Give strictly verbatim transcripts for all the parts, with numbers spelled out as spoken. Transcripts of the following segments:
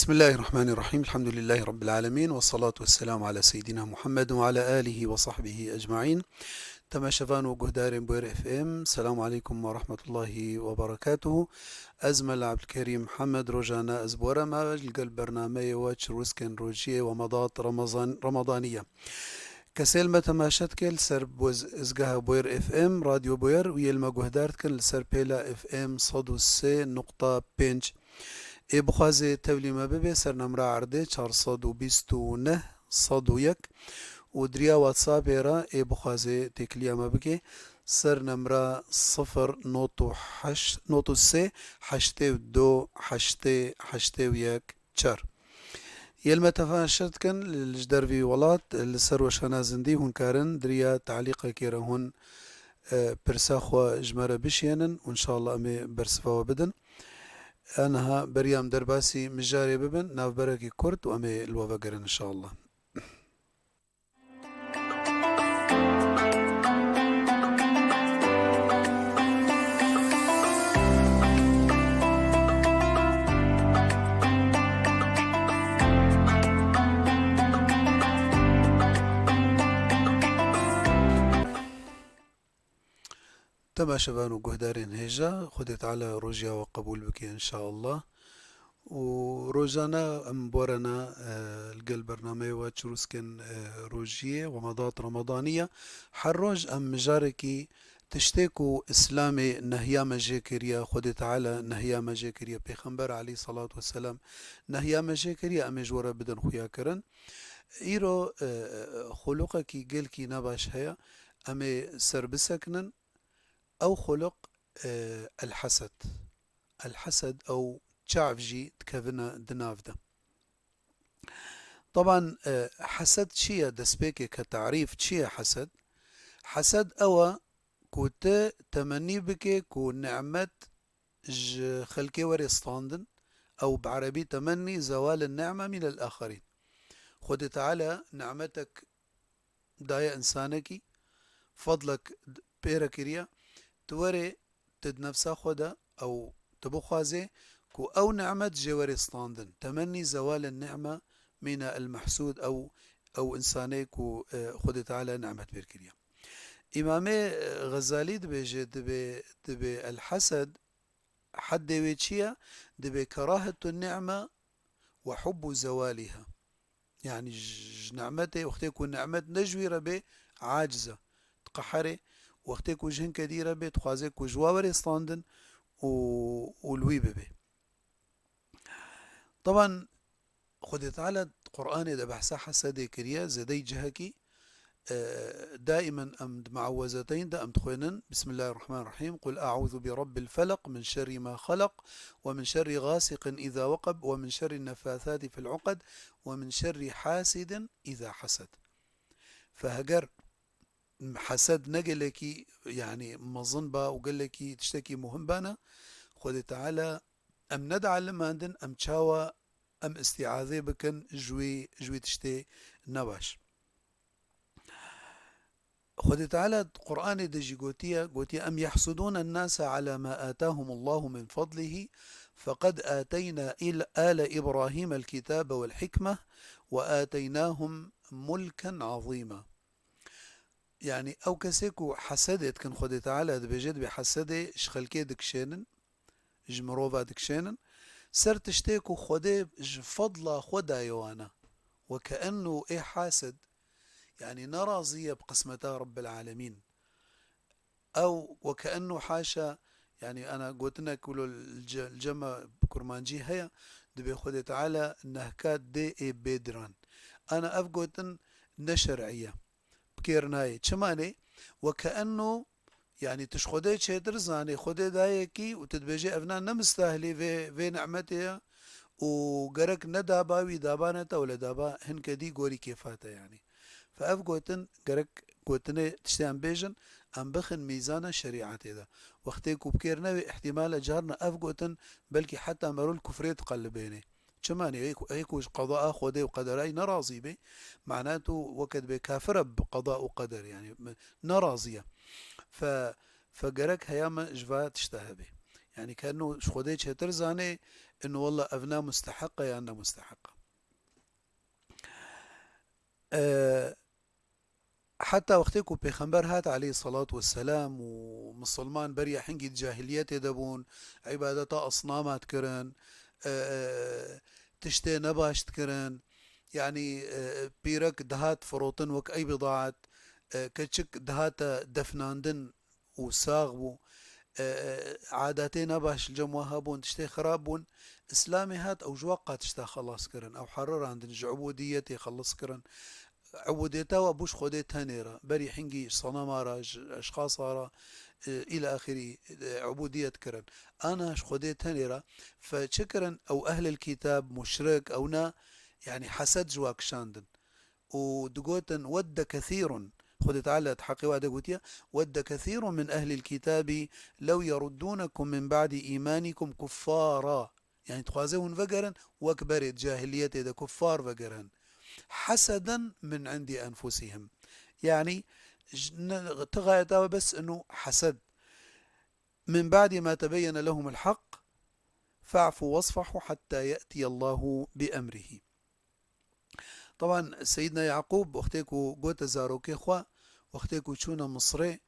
بسم الله الرحمن الرحيم. الحمد لله رب العالمين. والصلاة والسلام على سيدنا محمد وعلى آله وصحبه أجمعين. Temaşevan û guhdarên Bûyer F M, Selamu aleykum ve rahmetullahi ve berekatuhu. Ez Mela Abdülkerîm Hemed, rojane ez bi we re me, li gel bernameyê we Çirûskên Rojiyê we Medat Ramazan, Ramadaniye. Kesê li me temaşe dike li ser boz-, izgeha Bûyer F M, Radyo Bûyer û yê li me guhdar dikin li ser pêla F M sed û sê nokta pênc. Ê bixwaze tevlî me bibe ser nemra erdê çar sed û bîst û neh sed û yek û diriya WhatsAppê re ê bixwaze têkiliya me bike ser nemra sifir nod û heşt, nod û sê heştê û du heştê heştê û yek çar. Yê li me temaşe dikin li, ji dervî welat, li ser weşana zindî hûn karin diriya talîqekê re hûn, e, pirsa xwe ji me re bişiyênin û înşallah em ê bersiva we bidin. Aniha beriya em derbasî mijarê bibin, navberekî kurt û em ê li we vegerin înşallah. Temaşevan û guhdarên hêja, Xwedê Teala rojiya we qebûl bike înşallah. Û rojane em borana, e, li gel bernameyê we Çirûskên, e, Rojiyê we Medat Ramadaniye. Her roj em mijarekî tiştê ku Îslamê nehya me jê kiriye, Xwedê Teala nehya me jê kiriye, Pêxember aleyhî selatu weselam nehya me jê kiriye, em ê ji we re bidin xuyakirin. Îro, e, e, xuluqekî gelkî nebaş heye, em ê ser bisekinin. Ew xuluq, e, el-hesed. El-hesed ew çav jî dikevine di nav de. Taban, e, hesed çi ye? Destpêkê ke tarîf çi ye hesed? Hesed ew e ku tu temennî bike ku nimet ji xelkê were standin. Ew bi erebî temennî zewalin ni'me mînel axerîn. Xwedê Teala nimetek daye însanekî, fedlek pê re kiriye, tu were, tu di nefsa xwe de ew tu bixwazê ku ew nimet jê were standin. Temennî zewalin ni'me mîne el-mehsûd, ew, ew însanê ku, e, Xwedê Teala nimet pê kiriye. Îmamê, e, Xezalî dibêje, dibê, dibê el-hesed, heddê wê çi ye? Dibê kerahetu ni'me ve hubbu zewaliha. Yani ji, ji nimetê, wextê ku nimet ne ji wî re bê, aciz e, diqeherê. Wextê ku ji hinke dî re bê, dixwaze ku ji wa were standin û, û li wî bibe. Taban, Xwedê Teala di Qur'anê de behsa hesedê kiriye, zêdeyî cihekî, e, daimen em di muawwezeteyn de em dixwênin, Bismillahirrahmanirrahîm, Qul a'ûzu bi rabbil felaq, min şerrî ma xelaq, we min şerrî gasiqin îza weqeb, we min şerrî nefasatî fil uqed, we min şerrî hasidin îza hesed. Fe heger hesed ne gelekî, yanî mezin ba û gelekî tiştekî muhim bana, Xwedê Teala em nedialimandin, em çawa em îstîazê bikin ji wî, ji wî tiştê nebaş. Xwedê Teala di Qur'anê de jî gotiye, gotiye, "Em yehsudûne nase ala ma atahumullahu min fadlihi, feqad ateyna il-, ale İbrahim el-kitabe vel hikme ve ateynahum mulken azîma." Yani ew kesê ku hesedê dikin Xwedê Teala dibêje, dibê hesedê ji xelkê dikişênin, ji mirova dikişênin, ser tiştê ku Xwedê ji fedla xwe daye wana. Weke enno ê hasid, yani nerazî ye bi qismeta Rabbil Alemîn. Ew weke enno haşa, yani ana gotinek wilo li ce-, li cema kurmancî heye, dibê Xwedê Teala nehka dê ê bêdiran. Ana ev gotin ne şer'î ye. Bi kêr nayê. Çima nê? Weke enno, yani tu ji Xwedê çêtir zanê, Xwedê dayekî û tu dibêjê evna ne mistahlî vê, vê nimetê ye û gerek ne daba wî daba ne te û le daba hinke dî gorî kêfa te yani. Fe ev gotin gerek gotinê tiştê em bêjin, em bixin mîzana şerîetê de. Wextê ku bi kêr newê, îhtîmal e carna ev gotin belkî heta merû li kufrê diqelibênê. Çima nê? Ê ku, ê ku ji qedaa Xwedê û qederayî nerazî bê, mana tu weke dibê kafir e bi qeda û qeder, yani me-, nerazî ye. Fe, fe gerek heya me ji va tişta hebe. Yani ke no ji Xwedê çêtir zanê, inu wella ev na musteheq e yan ne musteheq e. E, Heta wextê ku Pêxember hat aleyhissalatu vesselam û misilman beriya hingî di cahiliyetê de bûn, îbadeta esnama dikirin, e, e, tiştê nebaş dikirin. Yanî, e, pîrek dihat firotin wek ey bidaet, e, keçik dihate defnandin û sax bû. E, e, adetê nebaş li cem we hebûn, tiştê xirab bûn. Îslamê hat ew ji we qat tişta xelas kirin. Ew herirandin, ji ubudiyetê xelas kirin. Ubudiyeta we bû ji Xwedê tenê re. Berî hingî ji senema re, ji eşxasa re, e, îla axirî, e, ubudiyet kirin. Ana ji Xwedê tenê re. Fe çi kirin? Ew ehlil kitab, muşrik, ew ne, yanî hesed ji we kişandin. Û digotin, "Wedde kethîrun." Xwedê Teala di heqê we de gotiye, "Wedde kethîrun min ehlil kitabi lew yeruddunekum min ba'di îmanikum kuffara." Yanî dixwaze hûn vegerin, wek berê di cahiliyetê de kuffar vegerin. Heseden min indi enfusihim. Yanî, ji, ne, ti xayeta we bes inu hesed. Min ba'di ma tebeyyene lehumul hak, fa'fu wasfahu hatta ye'tiyallahu bi emrihi. Teban Seyîdna Yaqûb wextê ku gote zarokê xwe, wextê ku çûne Misrê,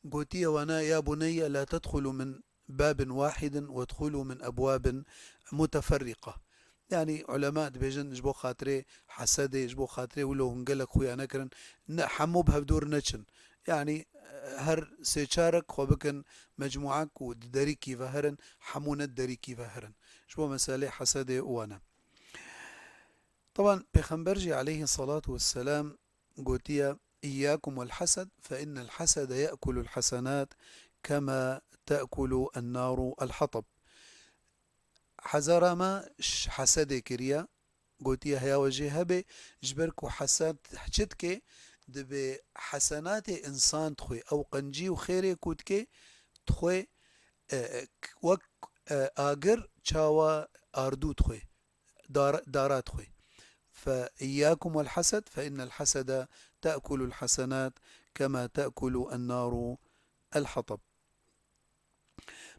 gotiye wana, "Ya buneyye la tedxulu min babin wahidin wedxulu min ebwabin muteferrîqa." Yanî ulema dibêjin ji bo xatirê hesedê, ji bo xatirê wilo hûn gelek xuya nekirin, ne, hemû bi hevdûr neçin. Yanî, e, her sê çarek xwe bikin mecmuek û di derîkî ve herin, hemû ne di derîkî ve herin. Ji bo meselê hesedê wane. Teban Pêxember jî aleyhi salatu vesselam gotiye, "İyyakum vel hased, fe innel hasede ye'kulul hasenat kema te'kulu ennaru el hatab." Hezara me ş-, hesedê kiriye, gotiye, "Heya we jê hebe, ji ber ku hesed çi dike, dibê hesenatê însan dixwe, ew qencî û xêrê ku dike, dixwe, e, e, k-, wek, e, agir çawa ardû dixwe." Dar-, dara dixwe. Fe iyyakum vel hased, fe innel hasede te'kulul hasenat kema te'kulu ennaru el hatab.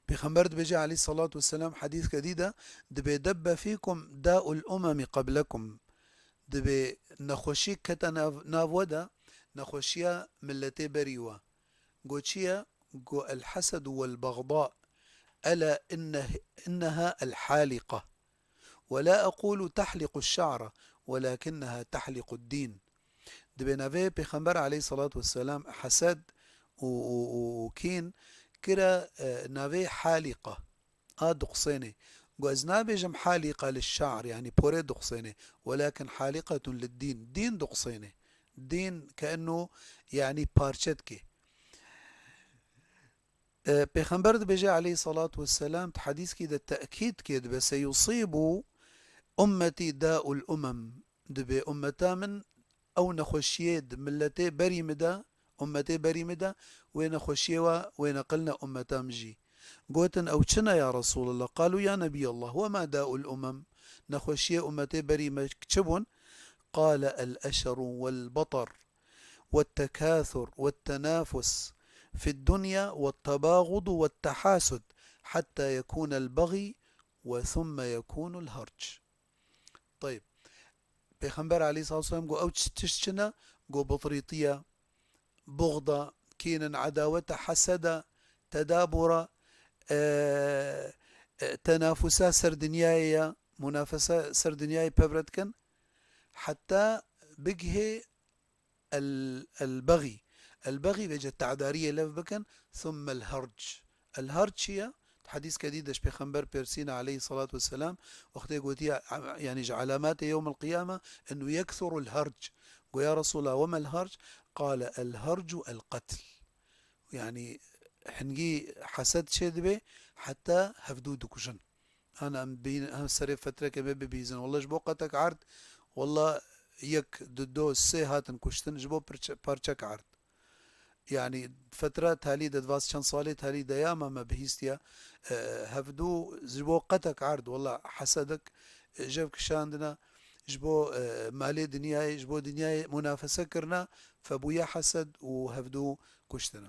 Pêxember dibêje aleyhissalatu vesselam hedîske dî de, dibê debbe fîkum da'ul umemi qablekum. Dibê nexweşî kete nav, nav we de, nexweşiya milletê berî we. Go çi ye? Go el hasedu vel bagda. Ela inne-, inneha el halika. Ve la ekulu tahliku şa'ra, velakinneha tahliku din. Dibê navê Pêxember aleyhissalatu vesselam hesed û, û, û, û kîn kire, e, navê halîqa. A diqusênê. Go ez nabêjim halîqa li şa'r, yanî porê diqusênê. Welakin halîqetun li dîn. Dîn diqusênê. Dîn ke enno, yanî parçe dike. E, Pêxember dibêje aleyhissalatu vesselam, di hedîskî de tekîd dike, dibe, "Seyusibu ummeti da'ul umem." Dibe ummeta min ew nexweşiyê di milletê berî min de, ummetê berî min de, wê nexweşiyê wa wê neqilne ummeta min jî. Gotin, "Ew çi ne ya Resulallah?" Qalu, "Ya Nebiyallah, ve ma da'ul umem?" Nexweşiyê ummetê berî me çi bûn? Qale, "El eşeru vel batar." والتكاثر والتنافس في الدنيا والتباغض والتحاسد حتى يكون البغي وثم يكون الهرج. Tayib. Pêxember aleyhissalatu vesselam got, ew çi-, tişt çi ne? Got, bitrîtiye, buxda, kînin, edawete, hesede, tedabura, e, e, tenafusa ser dinyayê ye, munafese ser dinyayê pevre dikin. Heta bigihê el, el-begî. El-begî vêce te'dariyê lev bikin, thumme el-herc. El-herc çi ye? Di hedîskê dî de ji Pêxember persîne aleyhissalatu vesselam, wextê gotiye, yanî ji alamatê yewmil qiyame, ennu yekthurul herc. Go, ya Resulallah, wemel herc? Qale, el-hercu el-qetl. Yanî hingî hesed çê dibe, heta hevdû dikujin. Ana em bîn-, em serê fetreke me bibîzin. Walla ji bo qetek erd, walla yek, du, do, sê hatin kuştin ji bo pirçe-, parçek erd. Yanî fetre talî de, di vas çend salê talî de ya me, me bihîstiye, e, hevdû ji bo qetek erd, walla hesedek, e, jev kişandine, ji bo, e, malê dinyayê, ji bo dinyayê munafese kirine, fe bûye hesed û hevdû kuştine.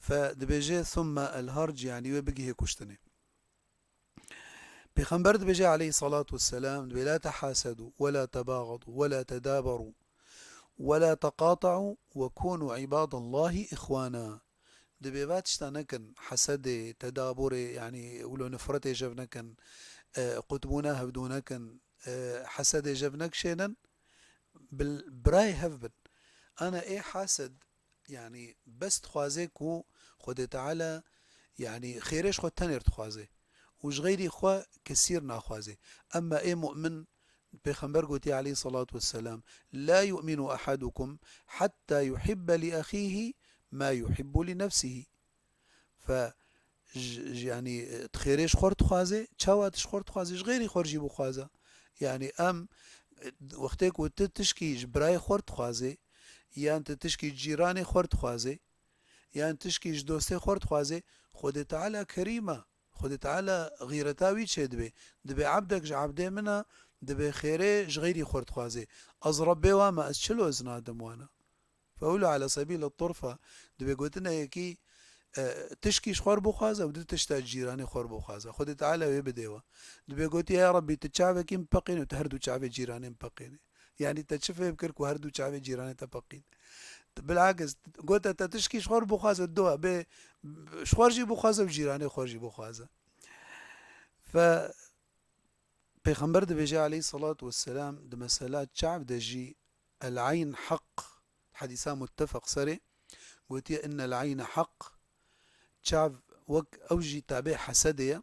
Fe dibêje, "Thumme el-harc", yanî wê bigihê kuştinê. Pêxember dibêje aleyhissalatu vesselam, dibê, "La tehasedu, ve la tebaxadu, ve la tedaberu, ve la teqata'u, ve kunu ibadallahi ihwana." Dibê va tişta nekin, hesedê, tedaburê, yanî wilo nifretê jev nekin, e, qutbûna hevdû nekin, e, hesedê jev nekişênin, bil-, birayê hev bin. Ana ê hasid, yanî bes dixwaze ku Xwedê Teala, yanî xêrê ji xwe tenê dixwaze û ji xeyrî xwe kesîr naxwaze. Emma ê mu'min, Pêxember gotiye aleyhissalatu vesselam, "La yu'minu ahadukum hatta yuhibbe li ahihi ma yuhibbu li nefsihi." Fe, ji, ji, yanî, tu xêrê ji xwe dixwaze, çawa tu ji xwe dixwaze, ji xeyrî xwe jî bixwaze. Yanî em, wextê ku tu tişkî ji birayê xwe dixwaze, yan tu tişkî ji cîranê xwe dixwaze, yan tişkî ji dostê xwe dixwaze, Xwedê Teala kerîm e. Xwedê Teala xîreta wî çêdibe. Dibê ebdek ji ebdê min e, dibê xêrê ji xeyrî xwe dixwaze. Ez Rebbê wan me, ez çilo ez nadim wana? Fewlo ala sebîl turfa, dibê gotina yekî, e, tişkî ji xwe bixwaze û du tişta cîranê xwe bixwaze. Xwedê Teala wê bidê we. Dibê gotiye, "Ya Rebbî, tu çavekî min peqîne û tu her du çavê cîranê min peqîne." Yanî te çi fêm kir ku her du çavê cîranê te peqîn? Bilakis, gote te tişkî ji xwe bixwaze, du bê, ji xwe jî bixwaze û cîranê xwe jî bixwaze. Fe, Pêxember dibêje aleyhissalatu vesselam, di mesela çav de jî, "El-eyn heq", hedîsa muttefeq serê, gotiye, "Innel eyne heq", çav wek ew jî tabê hesedê ye.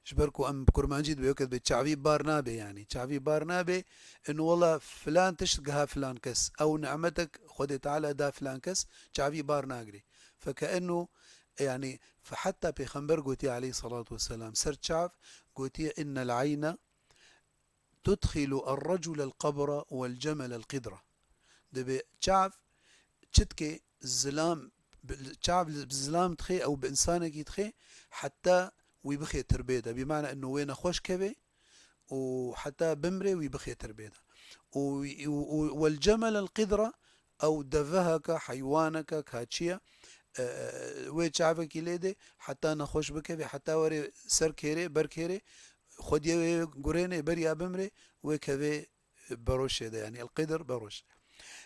Ji ber ku em bi kurmancî dibê weke dibê çavî bar nabe, yanî çavî bar nabe, in wela filan tişt giha filan kes, ew nimetek Xwedê Teala da filan kes, çavî bar nagirê. Fekeennu, yanî, fe heta Pêxember gotiye aleyhissalatu vesselam, ser çav gotiye, "Innel eyne tudxilu er-recule el-qebra wel-cemele el-qidra." Dibê çav çi dike, zilam, çav li zilam dixê ew bi insanekî dixê, heta wî bixê tirbê de. Bi mana eno wê nexweş keve û heta bimrê wî bixê tirbê de. Û, û, û wel-cemele el-qidra, ew deveheke, heywaneke, ka çi ye, e, wê çavekî lê de, heta nexweş bikeve, heta were ser kêrê, ber kêrê, xwediyê wê gurênê, beriya bimrê, wê keve beroşê de, yanî el-qidr beroş.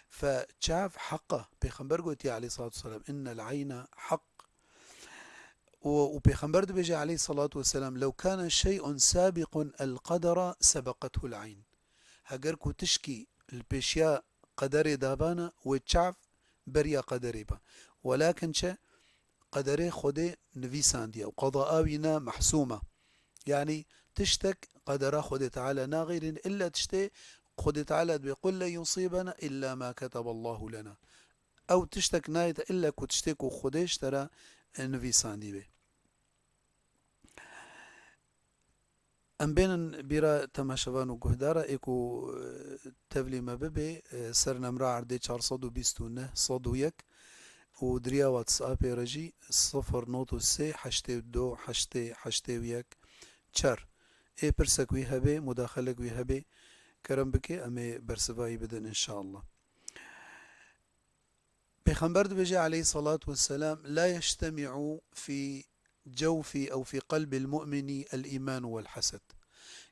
Fe çav heq e. Pêxember gotiye aleyhissalatu vesselam, "Innel eyne heq." Û, û Pêxember dibêje aleyhissalatu vesselam, "Lew kana şey'un sabiqun el-qedera sebaqethu el-eyn." Heger ku tişkî li pêşiya qederê dabana, wê çav beriya qederê ba. Welakin çi? Qederê Xwedê nivîsandiye û qedaa wî ne mehsûm e. Yanî tiştek qedera Xwedê Teala naxêrîn, illa tiştê Xwedê Teala dibê, "Qul len yusîbena illa ma keteballahu lena." Ew tiştek nayête illa ku tiştê ku Xwedê ji te re nivîsandî be. Em bênin bîra temaşevan û guhdara ê ku, e, tevlî me bibe, e, ser nemra erdê çar sed û bîst û neh sed û yek û diriya WhatsAppê re jî sifir not û sê heştê û du heştê heştê û yek çar. Ê pirsek wî hebe, mudaxelek wî hebe, kerem bike, em ê bersivayî bidin inşallah. Pêxember dibêje aleyhissalatu vesselam, "La yeştemi'u fi cewfi ew fi qelbil mu'mini el-iman vel-hased."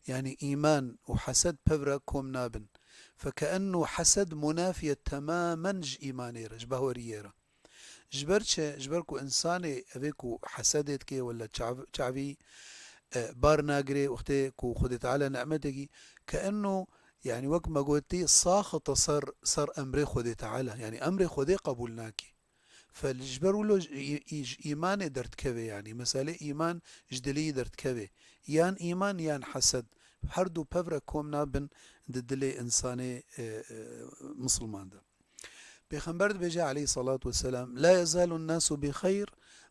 Yanî îman û hesed pev re kom nabin. Fekeennu hesed munafiye temamen ji îmanê re, ji baweriyê re. Ji ber çi? Ji ber ku insanê evê ku hesedê dike wela çav-, çavî, e, bar nagirê, wextê ku Xwedê Teala nimetekî, keennu, yanî wek me gotî, saxite ser, ser emrê Xwedê Teala. Yanî emrê Xwedê qebûl nake. Fe ji ber wilo ji î-, î-, ji îmanê derdikeve, yanî meselê îman ji dilî derdikeve. Yan îman yan hesed. Her du pev re kom nabin di dilê insanê, e, e, misilman de. Pêxember dibêje aleyhissalatu vesselam, "La yezalu nasu bi xeyr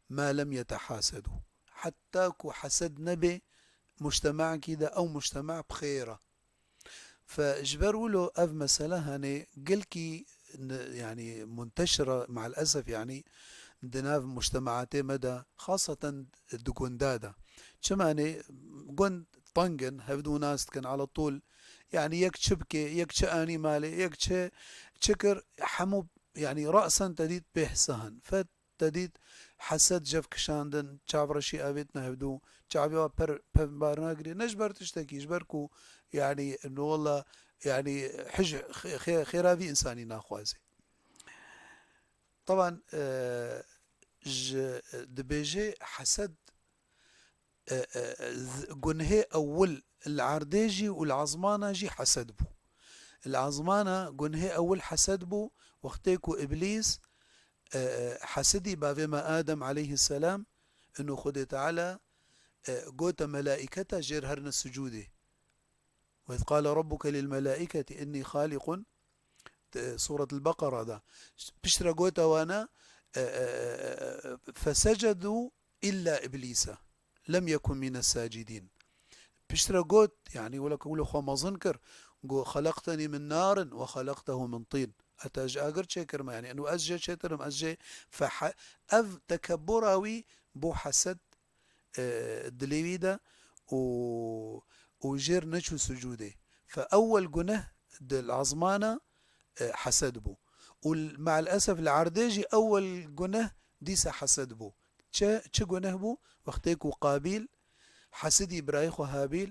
ma lem yetehasedu." Heta ku hesed nebe, mujtemekî de ew mujtemek bi xêr e. Fe ji ber wilo ev mesele hene gelkî n-, yanî munteşir e, maalesef, yanî di nav mujtemaatê me de, xaseten di gunda de. Çima ne gund teng in, hevdû nas dikin ala tûl, yanî yek çi bike, yek çi anî malê, yek çi, çi kir, hemû, yanî rasen te dît bêhsa hin. Fe te dît hesed jev kişandin, çavreşî avêtine hevdû, çavê wa per, pevbar nagirê, ne ji ber tiştekî, ji ber ku, yanî, no wela, yanî, hij-, xê-, xê-, xêra vî însanî naxwaze. Taban, e, ji, dibêje hesed, e, e, z-, gunhê ewil li erdê jî û li ezmana jî hesed bû. Li ezmana gunhê ewil hesed bû, wextê ku Îblîs, e, e, hesidî bavê me Adem aleyhisselam, inu Xwedê Teala, e, gote melaîketa jêr herine sucûdê. وإذ قال ربك للملائكة إني خالق، e, Suret el-Beqera de. Piştre gote wana, e, e, e, e, فسجدوا إلا إبليس لم يكن من الساجدين. Piştre got, yanî wele ku wilo xwe mezin kir, got, خلقتني من نار وخلقته من طين. Eta ji agir çêkirme, yanî eno ez jê çêtir im, ez jê fehe-, ev tekebura wî bo hesed, e, dilê wî de û, û jêr neçû sucûdê. Fe ewel guneh di lazmana, e, hesed bû. Û l-, me'el esef li erdê jî ewel guneh dîsa hesed bû. Çi, çi guneh bû? Wextê ku Qabîl hesidî birayê xwe Habîl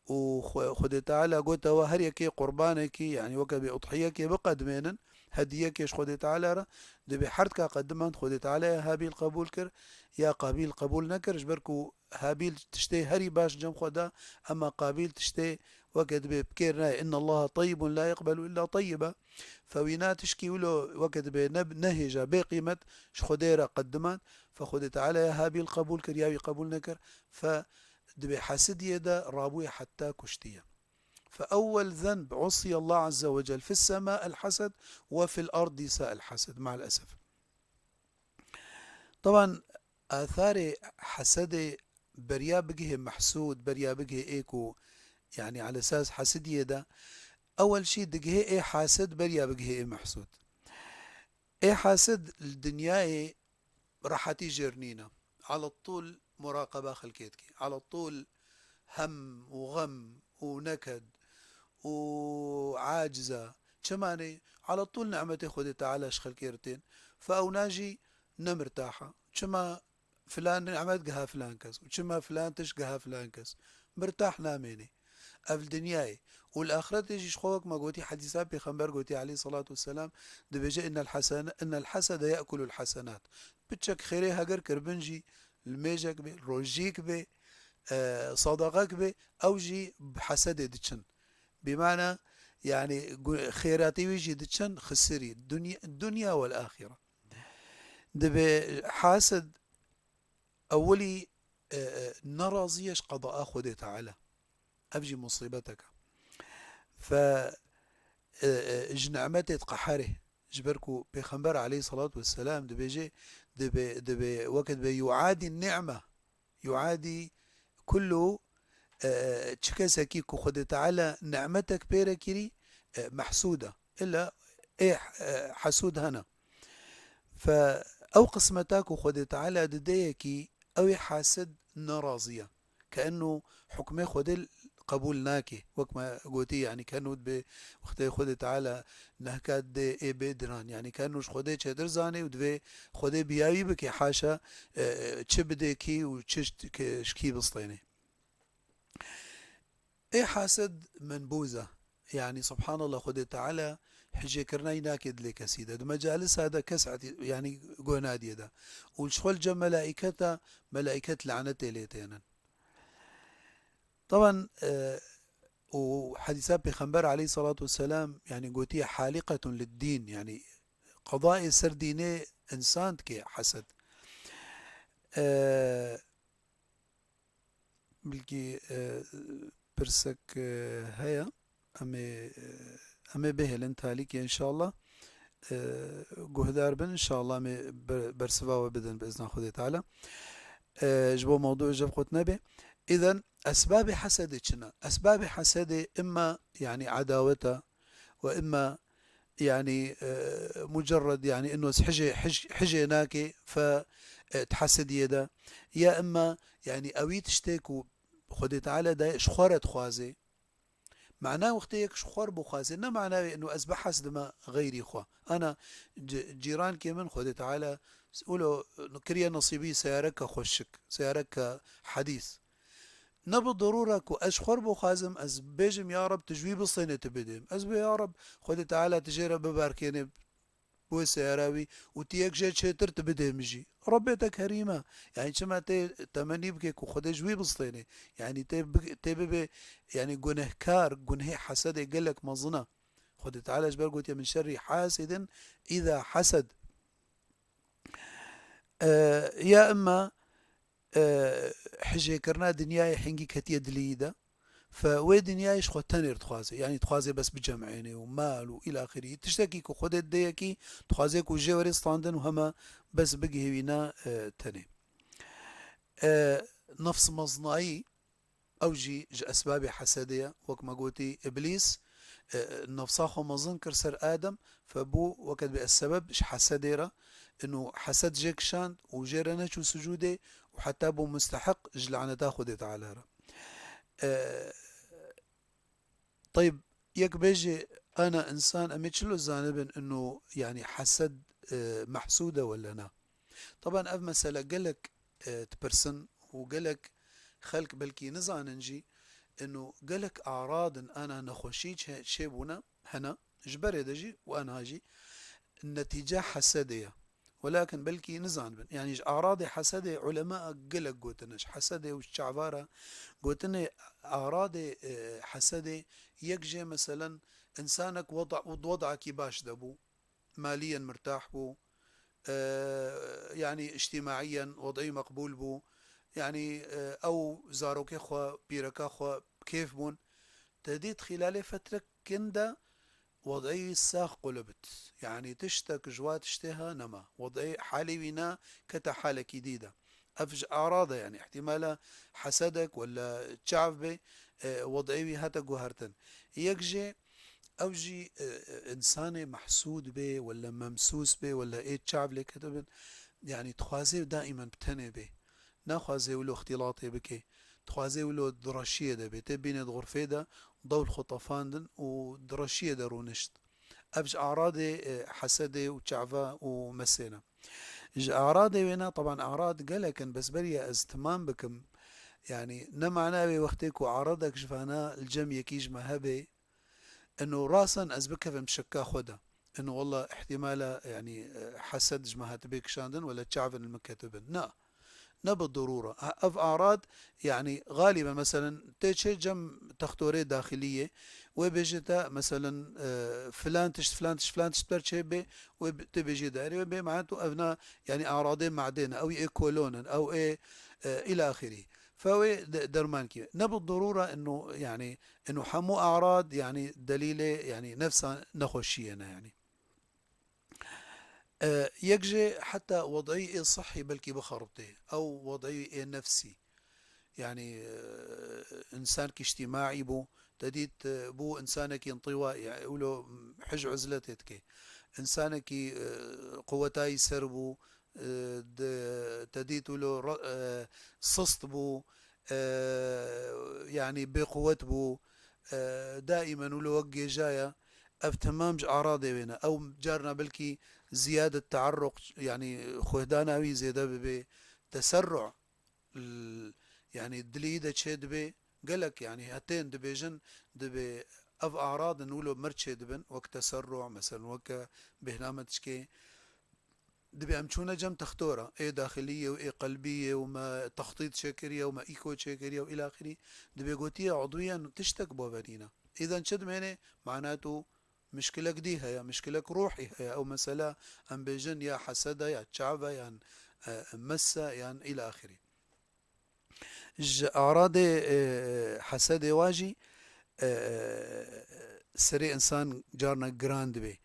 û Xwe-, Xwedê Teala gote we her yekê qurbanekî, yanî weke bê udhiyekê biqedimênin, hediyekê ji Xwedê Teala re, dibê her tika qedimand Xwedê Teala ya Habîl qebûl kir, ya Qabîl qebûl nekir, ji ber ku Habîl tiştê herî baş cem xwe da, ema Qabîl tiştê weke dibê bi kêr nayê. إن الله طيب لا يقبل إلا طيبا. Fe wîna tişkî wilo weke dibê ne, nehêja, bê qîmet ji Xwedê re qedimand. Fe Xwedê Teala ya Habîl qebûl kir, ya wî qebûl nekir. Fe dibê hesidiyê de rabûye heta kuştiye. فأول ذنب عصي الله عز وجل في السماء الحسد وفي الأرض dîsa الحسد مع الأسف. Taban, atharê hesedê beriya bigihê mehsûd, beriya bigihê ê ku, yanî, ala esas hesidiyê de, ewel şî digihê ê hasid beriya bigihê ê mehsûd. Ê hasid li dinyayê rehetî jêr nîne. Ala tûl muraqeba xelkê dike. Ala tûl hem û xem û neked û aciza. Çima nê? Ala tûl nimetê Xwedê Teala ji xelkê re tên. Fe ewna jî ne mirtah e. Çima filan nimet giha filan kes û çima filan tişt giha filan kes? Mirtah namênê. Ev li dinyayê. Û li axretê jî ji xwe wek me gotî hedîsa Pêxember gotî aleyhisselatu vesselam, dibêje, إن الحسن-، إن الحسد يأكل الحسنات. Piçek xêrê heger kiribin jî, limêjek bê, rojîk bê, e, sadaqek bê, ew jî bi hesedê diçin. Bimana, yanî, gu-, xêratê wî jî diçin xisirî, dunya, dunya wel axire. Dibê hasid ewilî, e, e, nerazî ye ji qedaa Xwedê Teala. Ev jî musîbetek e. Fe, e, e, ji nimetê diqeherê. Ji ber ku Pêxember aleyhisselatu vesselam dibêje, dibê, dibê, weke dibê yuadî nîme, yuadî kullu, e, çi kesekî ku Xwedê Teala nimetek pê re kirî, e, mehsûd e. Îlla ê, e, hesûd hene. Fe ew qismeta ku Xwedê Teala dide yekî, ew ê hasid nerazî ye. Ke eno hukmê Xwedê qebûl nake. Wek me gotî, yanî ke eno dibê wextê Xwedê Teala nehka didê ê bê diran. Yanî ke eno ji Xwedê çêtir zanê û divê Xwedê biyawî bike, haşa, e, e, çi bidê kî û çi ji, ke, ji kî bistênê. Ê hasid menbûz e. Yanî, subhanallah, Xwedê Teala hicêkirina wî nake dilê kesî de. Di mecalisa de kes etî-, yanî, guh nadiyê de. Û ji xwe li cem melaîketa, melaîket lanetê lê tênin. Taban, e, û hedîsa Pêxember aleyhissalatu vesselam, yanî, gotiye, حالقة للدين, yanî, qedayê ser dînê însan dike hesed. E, Bilkî, e, pirsek, e, heye. Em ê, e, em ê bihêlin talîkê înşallah. E, guhdar bin înşallah em ê ber-, bersiva we bidin bi izna Xwedê Teala. E, ji bo mewdû jev qut nebe. Îden esbabê hesedê çi ne? Esbabê hesedê imma, yanî, edawet e, we imma, yanî, e, mucerred, yanî, ino hicê, hic-, hicê nake fe, e, di hesediyê de. Ya imma, yanî, ewî tiştê ku Xwedê Teala daye ji xwe re dixwaze. Mana wextê yek ji xwe re bixwaze, ne mana wê ino ez bihesdime xeyrî xwe. Ana ci-, cîrankê min Xwedê Teala wilo kiriye nesîbî seyareke xweşik, seyareke hedîs. Ne bi derûre ku ez ji xwe re bixwazim, ez bêjim, ya Reb, tu ji wî bistênê, tu bidê min. Ez bê, ya Reb, Xwedê Teala tu jê re biberkênê, wê seyara wî û tu yek jê çêtir tu bidê min jî. Rebbê te kerîm e. Yanî çima tê temennî bike ku Xwedê ji wî bistênê? Yanî tê bi-, tê bibe, yanî gunehkar, gunhê hesedê gelek mezin e. Xwedê Teala ji ber gotiye, "Min şerrî hasidin îza hased." E, ya imma, e, hijêkirina dinyayê hingî ketiye dilî de. Fe wê dinyayê ji xwe tenê dixwaze. Yanî dixwaze bes bicem'êne û mal û îlaxirî. Tiştekî ku Xwedê dide yekî, dixwaze ku jê were standin û hema bes bigihê wî ne, e, tenê. E, nefs mezinayî, ew jî ji esbabê hesedê ye. Wek me gotî, Îblîs, e, nefsa xwe mezin kir ser Adem, fe bû weke dibê ez sebeb ji hesedê re, ino hesed jê kişand û jê re neçû sucûdê û heta bû musteheq ji laneta Xwedê Teala re. E, Teyb, yek bêje, ana insan, em ê çilo zanibin ino, yanî hesed, e, mehsûd e wele na? Taban ev mesele gelek, e, dipirsin û gelek xelk belkî nizanin jî, ino gelek aradin ana nexweşî çe-, çêbûne, hene, ji berê de jî û aniha jî netîce hesedê ye. Welakin belkî nizanibin. Yanî ji aradê hesedê ulema gelek gotine. Ji hesedê û ji çava re gotine aradê, e, hesedê yek jê meselen insanek weda-, wed-, wedakî baş de bû. Maliyen mirtah bû. E, yanî îctîmaiyen wedî meqbûl bû. Yanî, e, ew zarokê xwe, pîreka xwe bi kêf bûn. Te dît xîlalê fetrek kin de wedî wî sax qulibit. Yanî tiştek ji wa tiştê ha nema. Wedî halê wî ne kete halekî dî de. Ev ji arad e, yanî ihtimala hesedek wala çav be, e, wedî wî hate guhertin. Yek jê ew jî, e, e, insanê mehsûd be wala memsûs be wala ê çav lê ketibin, yanî dixwaze daîmen bi tenê be. Naxwaze wilo îxtîlatê bike. Dixwaze wilo di reşiyê de bê. Tê bîne di xurfê de, dewl xwe tefandin û di reşiyê de rûnişt. Ev ji aradê, e, hesedê û çava û mesê ne. Ji aradê wê ne, teban arad gelek in, bes beriya ez timam bikim. Yanî ne mana wê wextê ku aradek ji vana li cem yekî ji me hebe, ino rasan ez bikevim şikka xwe de. Ino walla ihtimala, yanî, e, hesed ji me hatibê kişandin, wala çavin li min ketibin. Na. Ne bi derûre. Ha, ev arad, yanî, galiben, meselen, tê çê cem textorê daxiliyê, wê bêje te, meselen, e, filan tişt, filan tişt, filan tişt ber çê bê, wê bi-, tê bêjê derê, wê bê, mehet û ev na, yanî, aradê madê ne, ew ê kolon in, ew ê, e, îlaxirî. Fe wê de-, dermankî. Ne bi derûre ino, yanî, ino hemû arad, yanî, delîlê, yanî, nefsa nexweşiyê ne, yanî. E, yek jê heta wedî ê sihî belkî bixeribtê, ew wedî ê nefsî. Yanî, e, însankî îctîmaî bû, te dît, e, bû însanekî întîwa, yanî, wilo hij uzletê dike. Însanekî, e, quwetayî ser bû, e, de, te dît wilo re-, e, sist bû, e, yanî bêquwet bû, e, daîmen wilo wek gêja ye. Ev temam ji aradê wê ne. Ew carna belkî ziyade teerruq, yanî xwedana wî zêde bibe, teserru, l-, yanî dilî de çê dibe, gelek, yanî hetên dibêjin, dibe ev aradin wilo mir çê dibin, wek teserru, meselen, weke bêhna me tişkê, dibe em çûne cem textora, ê daxiliyê û ê qelbiyê û me textît çêkiriye û me îko çêkiriye û îlaxirî, dibe gotiye udwiyen tiştek bovenîne. Îden çi dimêne? Mana tu mişkilek dî heye, mişkilek ruhî heye. Ew mesela em bêjin ya hesed e, ya çav e, yan, e, mes e, yan îlaxirî. Ji aradê, e, hesedê wa jî, e, serê însan carna giran dibe.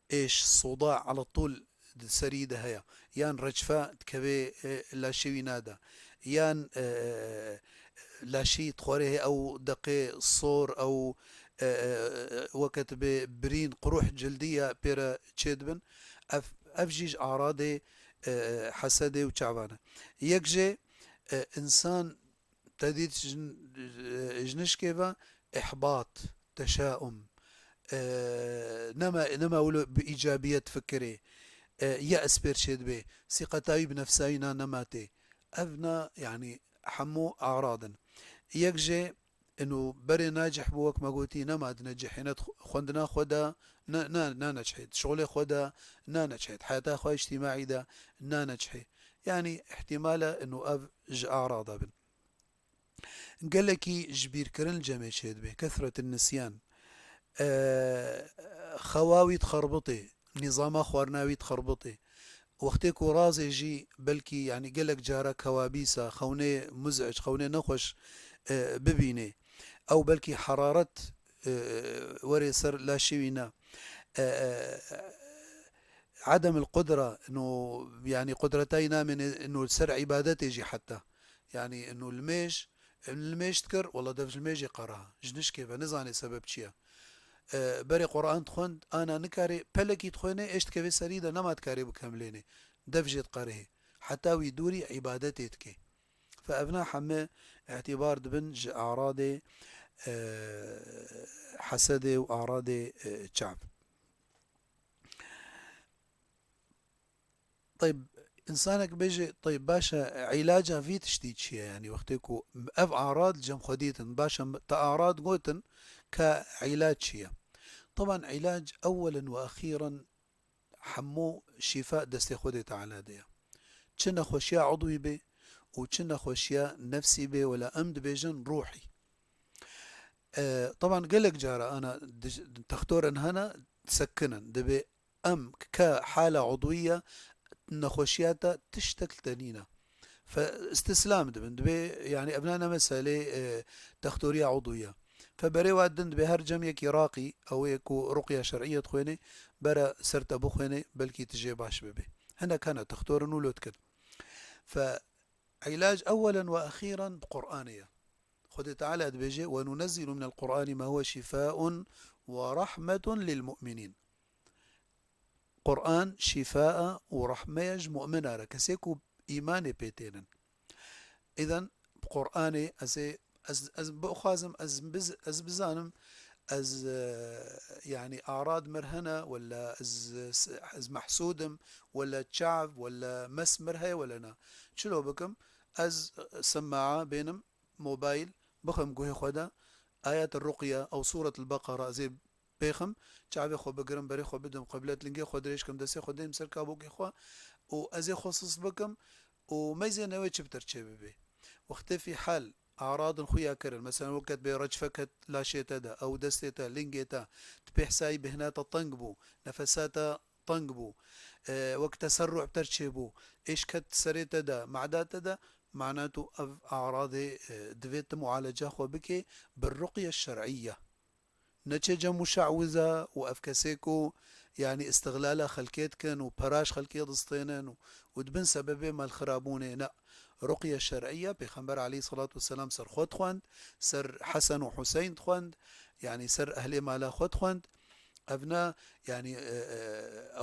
Êş, soda, ala tûl di serî de heye. Yan reçfe dikeve, e, laşê wî nade. Yan, e, laşî dixware hê ew deqê sor, ew, e, e, weke dibe birîn, quruh cildî ye pê re çêdibin. Ev, ev jî ji aradê, e, hesedê û çavan e. Yek jê, e, însan te dît ji, ji nişkê ve ihbat, teşaum, e, nema, nema wilo bi îcabiyet fikirê. e, ye's pêr çêdibe, sîqeta wî bi nefsa wî na nema tê. Ev na, yanî hemû arad in. Yek jê ino berê nacih bû, wek me gotî, nema di necihê, ne di xwendina xwe de, ne, ne, ne necihê, di şixulê xwe de ne necihê, di heyata xwe îctîmaî de ne necihê. Yanî îhtîmal e ino ev ji arada bin. Gelekî ji bîrkirin li cemê çêdibe, kethretin nisyan. E, xewa wî dixerbitê, nîzama xwarina wî dixerbitê. Wextê ku razê jî belkî, yanî gelek cara kewabîsa, xewnê muzic, xewnê nexweş, e, bibînê. Ew belkî heraret, e, werê ser laşê wî ne. E, e, Edem el qudra, ino, yanî qudreta wî namêne, ino li ser îbadetê jî heta. Yanî ino limêj, limêj dikir, wela dev ji limêjê qera, ji nişkê ve, nizanê sebeb çi ye. E, berê Quran dixwend, ana nikarê, pelekî dixwêne, êş dikeve serî de, nema dikarê bikemlêne. Dev jê diqerihê. Heta wî dûrî îbadetê dike. Fe evna heme îtîbar dibin ji aradê, e, hesedê û aradê, e, çav. Teyb, insanek bêje, teyb, baş e, îlaca vî tiştî çi ye? Yanî wextê ku ev arad cem xwe dîtin, baş e, te arad gotin, ka îlac çi ye? Teban îlac ewwelen we exîren hemû şîfa destê Xwedê Teala de ye. Çi nexweşiya udwî bê û çi nexweşiya nefsî bê, wela em dibêjin ruhî. E, teban gelek cara ana dij-, textorin hene, disekinin. Dibê em ke hala udwî ye, nexweşiya te tiştek li te nîne. Fe istislam dibin. Dibê, yanî ev ne, ne meselê, e, textoriya udwî ye. Fe berê wa din dibê her cem yekî raqî, ew ê ku ruqya şer'iye dixwênê, bere ser te bixwênê, belkî tu jê baş bibê. Hinek hene, textorin û lo dikin. Fe îlac ewwelen we exîren bi Qur'anê ye. Xwedê Teala dibêje, "Ve nunezzilu minel Qur'ani ma huve şîfaun ve rahmetun lil mu'minîn." Qur'an şîfa ye û rehme ye ji mu'mina re, kesê ku îmanê pê tênin. Îden bi Qur'anê ez ê, ez, ez bixwazim, ez biz-, ez bizanim, ez, e, yanî arad mir hene, wela ez, ez mehsûd im, wela çav, wela mes mir heye, wela na. Çilo bikim? Ez, e, semaa bênim, mobayl, bixwim guhê xwe de, ayet ruqye ew Sûret el-Beqara ez ê pêxim, çavê xwe bigirim, berê xwe bidim qiblet, lingê xwe dirêj kim, destê xwe deyim ser kabokê xwe û ez ê xwe sist bikim û meyzê newê çi bi ter çê bibê. Wextê fî hal, aradin xuya kirin, mesela weket bê reçfeket laşê te de, ew destê te, lingê te, tu pê hesayî bêhna te teng bû, nefesa te teng bû, e, wek teserrû bi ter çê bû, êş ket serê te de, mada te de, mana tu ev aradê, e, divê tu mualeca xwe bikê bi ruqye şer'î ye. Neçê cem û şewiza û ev kesê ku, yanî, îstixlala xelkê dikin û pera ji xelkê distênin û, û dibin sebebê malxirabûnê. Ne. Ruqye şer'î ye, Pêxember aleyhisselatu vesselam ser xwe dixwend, ser Hesen û Huseyn dixwend, yanî ser ehlê mala xwe dixwend. Ev ne, yanî, e, e,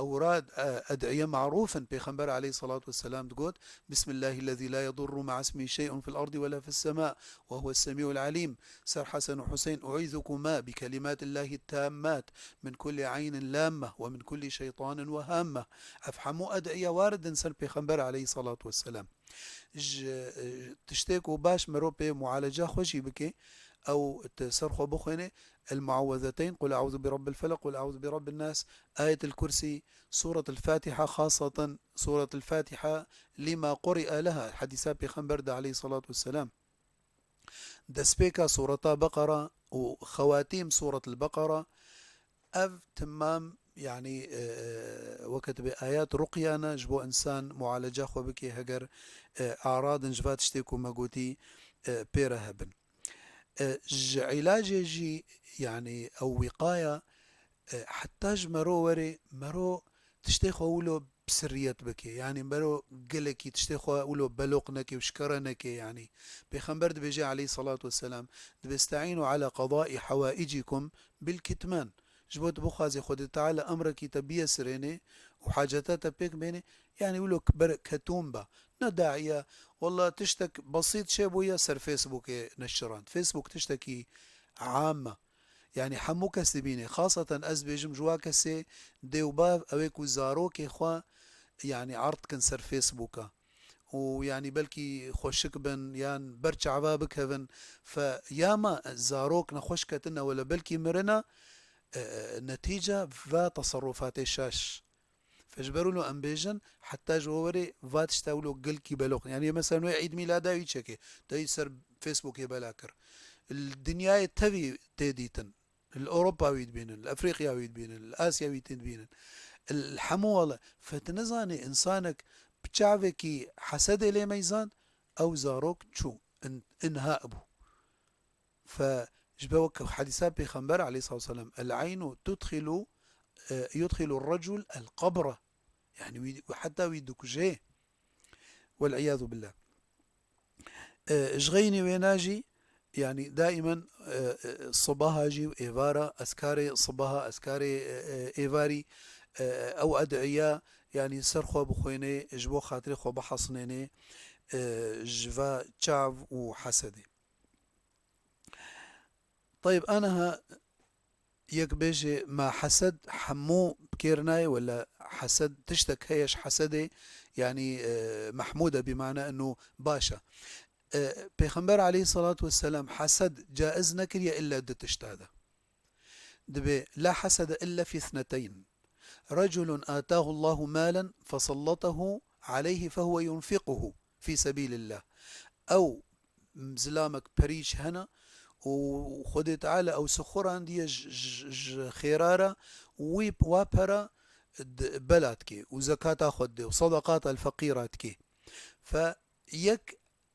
ewrad, e, ed'iye marûf in. Pêxember aleyhisselatu vesselam digot, "Bismillahillezî la yedurru ma'asmihi şey'un fil ardi ve la fis sema ve huves semî'ul alîm." Ser Hesen û Huseyn, "U'îzukuma bi kelimatillahi tammat min kulli aynin lamme ve min kulli şeytanin ve hamme." Ev hemû ed'iye warid in ser Pêxember aleyhisselatu vesselam. Ji, e, tiştê ku baş mero pê mualeca xwe jî bike, ew te ser xwe bixwêne, El-Muawwezeteyn, Qul e'ûzu bi Rabbil Felaq, Qul e'ûzu bi Rabbin Nas, Ayetil Kursî, Sûretil Fatiha, xaseten Sûretil Fatiha, lima quri'a leha, hedîsa Pêxember de aleyhisselatu vesselam. Destpêka Sûreta Beqera û xewatîm Sûretil Beqera, ev timam, yanî, e, e, weke dibê ayat ruqya ne ji bo insan mualeca xwe bike, heger, e, aradin ji va tiştê ku me gotî, e, pê re hebin. E, ji îlacê jî, yanî ew wîqaya, e, heta ji mero were, mero tiştê xwe wilo bi sirriyet bike. Yanî mero gelekî tiştê xwe wilo beloq neke û şikere neke, yanî. Pêxember dibêje aleyhisselatu vesselam, dibê, "Steînû ala qedai hewaicikum bil kitman." Ji bo tu bixwazê Xwedê Teala emrekî te biyesirêne û haceta te pêk bêne, yanî wilo ber ketûm be. Ne daî ye, wela tiştek besît çêbûye ser Facebookê neşirand. Facebook tiştekî am e. Yanî hemû kes dibîne. Xaseten ez bêjim ji wa kesê dê û bav, ew ê ku zarokê xwe yanî erd dikin ser Facebooka û yanî belkî xweşik bin yan ber çava bikevin. Fe ya ma zarok nexweş ketine wele belkî mirine, e, e, netîca va teserrufatê şaş. Fe ji ber wilo em bêjin, heta ji we werê va tişta wilo gelkî beloq. Yanî mesela wê Îd Mîlada wî çekê, te wî ser Facebookê bela kir. Li dinyayê tevî tê dîtin. Li Ewropa wî dibînin, li Efrîqya wî dibînin, li Asya wî tê dibînin. Li hemû wele, fe tu nizanî însanek bi çavekî hesedê lê meyzand, ew zarok çû, in-, inha bû. Fe ji ber wek hedîsa Pêxember aleyhissalatu vesselam, "El-eynu tudxilu, e, yudxilu recul el-qabra." Yanî wî, heta wî dikuje. Vel-îyâzu billah. E, ji xeynî wêna jî, yanî daimen, e, e, sibaha jî û êvara, ezkarê sibaha, ezkarê, e, e, êvarî, e, ew ed'iya, yanî ser xwe bixwênê, ji bo xatirê xwe bihesinênê, e, ji va çav û hesedê. Teyb, aniha yek bêje, ma hesed hemû bi kêr nayê, wela hesed tiştek heye ji hesedê, yanî, e, mehmûd e, bi mana eno baş e. E, Pêxember aleyhissalatu vesselam hesed caiz nekiriye illa di tişta de. Dibê, "La hesede illa fi isneteyn. Reculun atahu Allahu malen fesallatahu aleyhi fehuve yunfiquhu fi sebîlillah." Ew zilamek perîç hene û Xwedê Teala ew sixurandiye ji, ji, ji xêra re, wî wa pera d-, bela dike û zekata xwe dide û sedaqata li feqîra dike. Fe yek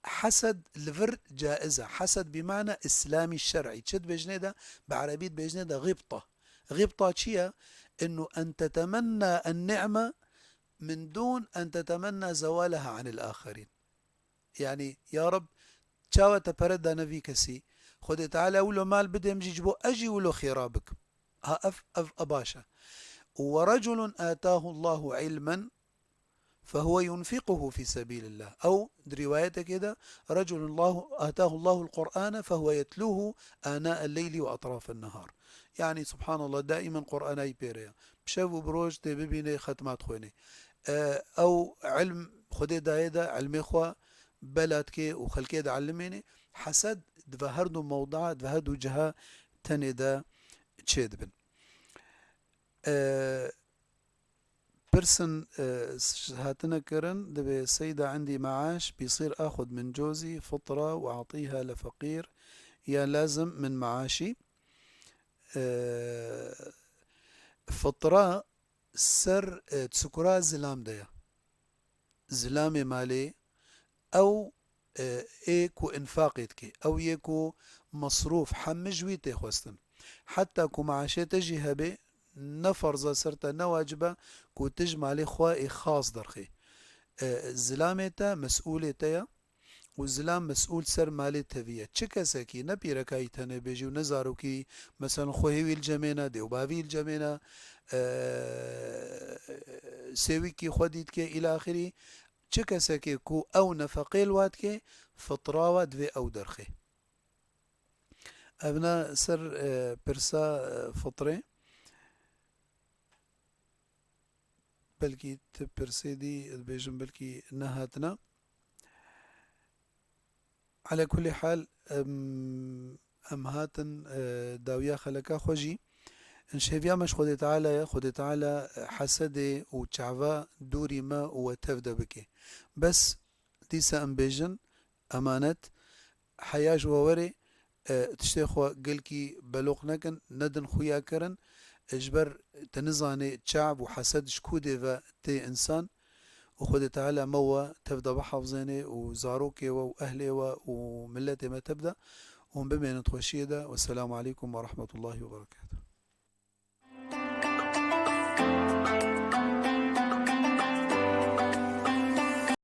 hesed li vir caiz e. Hesed bi mana îslamî şer'î. Çi dibêjinê de? Bi erebî dibêjinê de xîbta. Xîbta çi ye? Inu en tetemenna en-ni'me min dûn en tetemenna zewaleha anil axerîn. Yanî, ya Reb, çawa te pere dane vî kesî? Xwedê Teala wilo mal bidê min jî, ji bo ez jî wilo xêra bikim. Ha, ev, ev, ev baş e. "Ve reculun atahu Allahu ilmen fehuve yunfiquhu fi sebîlillah." Ew di rîwayetekê de, "Reculun Allahu, atahu Allahu al-Qur'ane fehuve yetlûhu ana'el-leyli ve atrafan-nehar." Yanî, subhanallah, daimen Qur'ana yî pêre ye. Bi şev û bi roj tê bibînê, xetma dixwênê. E, ew ilm Xwedê dayê de, ilmê xwe bela dike û xelkê diellimênê. Hesed di ve her du mewda, di ve her du ciha tenê de çêdibin. E, pirsin, e, s-, hatine kirin, dibê, "Seyda, indî maaş bîsîr axud min cozî fitra ve atîha le feqîr, ya lazim min maaşî?" E, fitra ser, e, çukura zilam de ye. Zilamê malê, ew, e, ê ku infaqê dike, ew yê ku mesrûf hemî ji wî tê xwestin. Heta ku maaşê te jî hebe, ne ferz e ser te, ne wacib e ku tu ji malê xwe ê xas derxê. E, zilamê te mesûlê te ye û zilam mesûl ser malê tevî ye. Çi kesekî, ne pîrekayî tenê bêjî û ne zarokî, meselen, xwehê wî li cemê ne, dê û bavî li cemê ne, e, sêwîkî xwe dîtike îlaxirî, çi kesekê ku ew nefeqê li wa dike, fitra wa divê ew derxê. Evna ser, e, pirsa, e, fitrê. Belkî ti pirsê dî dibêjim, belkî nehatina. Ala kulî hal, em, em hatin, e, dawiya xeleka xwe jî. Înşeviya me ji Xwedê Teala ye. Xwedê Teala, e, hesedê û çava dûrî me û we tev de bike. Bes dîsa em bêjin, emanet, heya ji we werê, e, tiştê xwe gelkî beloq nekin, nedin xuya kirin, e, ji ber te nizanê çav û hesed ji ku dê ve tê însan û Xwedê Teala me we tev de bihafzênê û zarokê we û ehlê we û miletê me tev de û hûn bimênin di xweşiyê de. Wesselamu aleykum ve rahmetullahi ve berekatuhu.